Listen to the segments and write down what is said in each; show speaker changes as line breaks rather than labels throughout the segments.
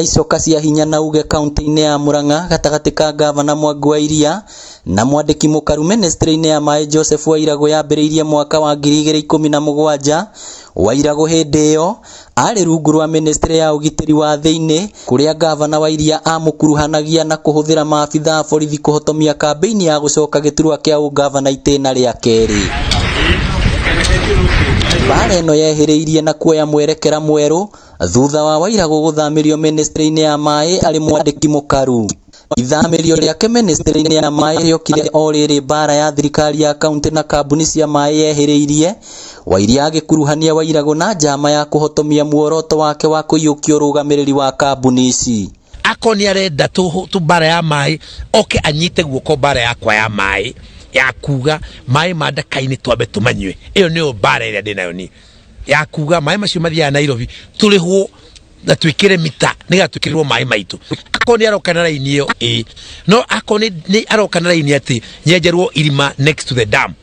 Icoka cia hinya na uge kaunti-inĩ ya Murang'a gatagatĩ ka ngavana Mwangi wa Iria na mwandĩki mũkaru ministry-inĩ ya maĩ Joseph Wairagũ yambĩrĩirie mwaka wa 2017. Wairagũ hĩndĩ ĩyo arĩ rungu rwa ministry ya ũgitĩri wa thĩinĩ kũrĩa ngavana wa Iria amũkuruhanagia na kũhũthĩra maabitha a borithi kũhotomia kambĩini ya gũcoka gĩturwa kĩa ũngavana itĩna rĩa kerĩ. Mbara ĩno yehĩrĩirie na kuoya mwerekera mwerũ thutha wa Wairagũ gũthamĩrio ministry-inĩ ya maĩ arĩ mwandĩki mũkaru. Ithamĩrio rĩake ministry-inĩ ya maĩ rĩokire o rĩrĩ mbara ya thirikari ya kaunti na kambuni cia maĩ yehĩrĩirie, Wairia agĩkuruhania Wairagũ na njama ya kũhotomia muoroto wake wa kũiyũkia ũrũgamĩrĩri wa kambuni ici.
Akorwo nĩ arenda tũ mbara ya maĩ oke anyite guoko mbara yakwa ya maĩ ya kuga maĩ ma ndaka-inĩ twambe tũmanyue. Ĩyo nĩyo mbara ĩrĩa ndĩnayo niĩ ya kuga maĩ macio mathiaga Nairobi tũrĩhwo na twĩkĩre mita nĩgetha twĩkĩrĩrwo maĩ maitũ. Akorwo nĩ aroka na raini ĩyo ĩĩ, no akorwo nĩ aroka na raini atĩ nyenjerwo irima next to the dam,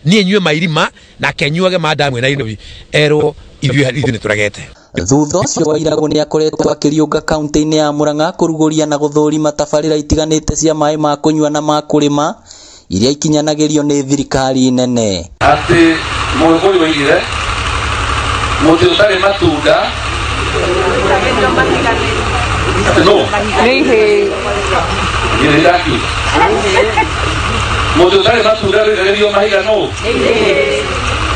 niĩ nyue ma irima nake anyuage ma damu ĩ Nairobi, erwo ithuĩ nĩ tũregete.
Thutha ũcio Wairagũ nĩ akoretwo akĩriũnga kaunti-inĩ ya Murang'a kũrugũria na gũthũrima tabarĩra itiganĩte cia maĩ ma kũnyua na ma kũrĩma iria ikinyanagĩrio nĩ thirikari nene.
Atĩ Mũgĩkũyũ oigire, mũtĩ ũtarĩ matunda atĩ nũ?
Nĩ ihĩĩ.
Githĩ ndakiuga? Mũtĩ ũtarĩ matunda ndũikagĩrio mahiga nũ?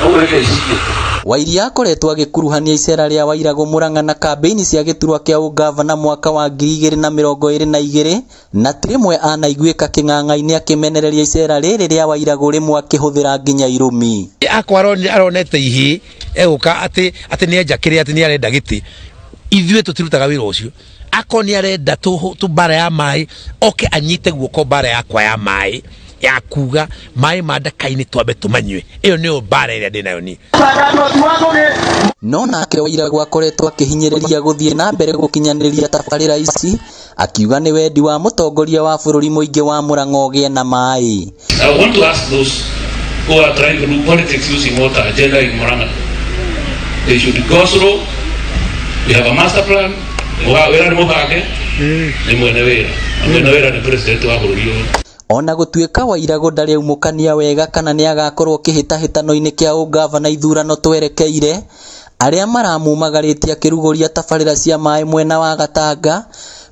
Ũguo reke icikie.
Wairia akoretwo agĩkuruhania icera rĩa Wairagũ Murang'a na kambĩini cia gĩturwa kĩa ũngavana mwaka wa 2022 na ti rĩmwe anaiguĩka kĩng'ang'a-inĩ akĩmenereria icera rĩrĩ rĩa Wairagũ rĩmwe akĩhũthĩra nginya irũmi.
Akwa aronete ihĩĩ egũka atĩ atĩ nĩ enja kĩrĩa atĩ nĩ arenda gĩtĩ. Ithuĩ tũtirutaga wĩra ũcio. Akorwo nĩ arenda tũ mbara ya maĩ oke anyite guoko mbara yakwa ya maĩ ya kuga maĩ ma ndaka-inĩ twambe tũmanyue. Ĩyo nĩyo mbara ĩrĩa ndĩnayo niĩ.
No nake Wairagũ akoretwo akĩhinyĩrĩria gũthiĩ na mbere gũkinyanĩria tabarĩra ici akiuga nĩ wendi wa mũtongoria wa bũrũri mũingĩ wa Murang'a ũgĩe na maĩ.
I want to ask those who are trying to do politics using water agenda in Murang'a. They should go slow. We have a master plan. Wĩra nĩ mũbange, nĩ mwene wĩra. Na mwene wĩra nĩ president wa bũrũri ũyũ.
Ona gũtuĩka Wairagũ ndarĩ aumũkania wega kana nĩ agakorwo kĩhĩtahĩtano-inĩ kĩa ũngavana ithurano twerekeire, arĩa maramumagarĩtie akĩrugũria tabarĩra cia maĩ mwena wa Gatanga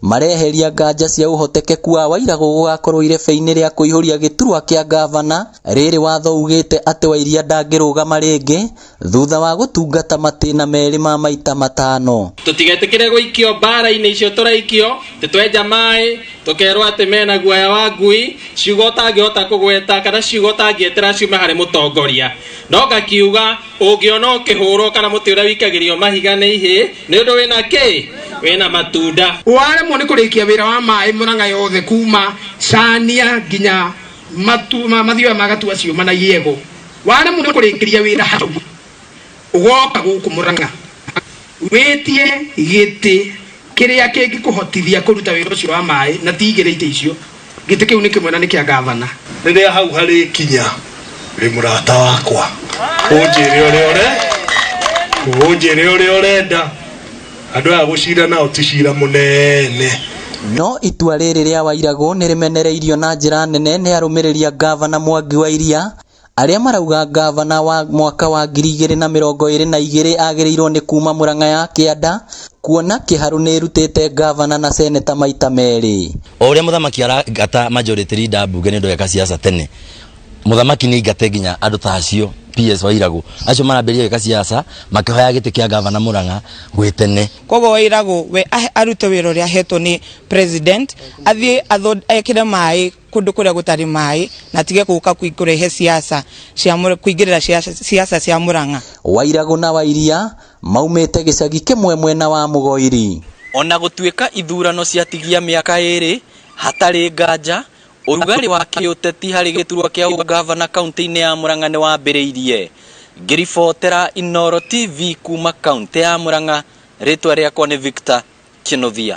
mareheria nganja cia ũhotekeku wa Wairagũ gũgakorwo irebe-inĩ rĩa kũihũria gĩturwa kĩa ngavana rĩrĩ watho ugĩte atĩ Wairia ndangĩrũgama rĩngĩ thutha wa gũtungata matĩna merĩ ma maita matano.
Tũtigetĩkĩre gũikio mbara-inĩ icio tũraikio, tũtwenja maĩ, tũkerwo atĩ mena guoya wa ngui, ciugo ũtangĩhota kũgweta kana ciugo ũtangĩetera ciume harĩ mũtongoria. No ngakiuga ũngĩona ũkĩhũrwo kana mũtĩ ũrĩa wikagĩrio mahiga nĩ ihĩĩ, nĩ ũndũ wĩna kĩ? Wĩna matunda.
Waremwo nĩ kũrĩkia wĩra wa maĩ Murang'a yothe kuma Cania nginya mathioya ma Gatua Ciũma na Iego, waremwo nĩ kũrĩkĩria wĩra hau, ũgoka gũkũ Murang'a wĩtie gĩtĩ kĩrĩa kĩngĩkũhotithia kũruta wĩra ũcio wa maĩ, na ti igĩrĩ itĩ icio. Gĩtĩ kĩu nĩ kĩmwe na nĩ kĩa gavana.
Rĩrĩa hau harĩkinya wĩ mũrata wakwa, ũnjĩre ũrĩa ũre, ũnjĩre ũrĩa ũrenda. Andũ aya gũcira nao ti cira mũnene.
No itua rĩrĩ rĩa Wairagũ nĩ rĩmenereirio na njĩra nene nĩ arũmĩrĩri a ngavana Mwangi wa Iria arĩa marauga ngavana wa mwaka wa 2022 agĩrĩirwo nĩ kuma Murang'a ya kĩanda kuona Kĩharũ nĩ ĩrutĩte ngavana na seneta maita merĩ.
O ũrĩa mũthamaki arangata majority leader mbunge nĩ ũndũ wa siasa tene, mũthamaki nĩ aingate nginya andũ ta acio PS Wairagũ acio marambĩrĩria gwĩka siasa makĩhoya gĩtĩ kĩa ngavana Murang'a gwĩ tene.
Koguo Wairagũ we arute wĩra ũrĩa ahetwo nĩ president, athiĩ ekĩre maĩ kũndũ kũrĩa gũtarĩ maĩ na atige gũka kũrehe siasa cia kũingĩrĩra siasa cia Murang'a.
Wairagũ na Wairia maumĩte gĩcagi kĩmwe mwena wa Mũgoiri. Ona gũtuĩka ithurano ciatigia mĩaka ĩrĩ, hatarĩ nganja, ũrugarĩ wa kĩũteti harĩ gĩturwa kĩa ũngavana kaunti-inĩ ya Murang'a nĩ wambĩrĩirie. Ngĩribotera Inooro TV kuma kaunti ya Murang'a, rĩtwa rĩakwa nĩ Victor Kĩnuthia.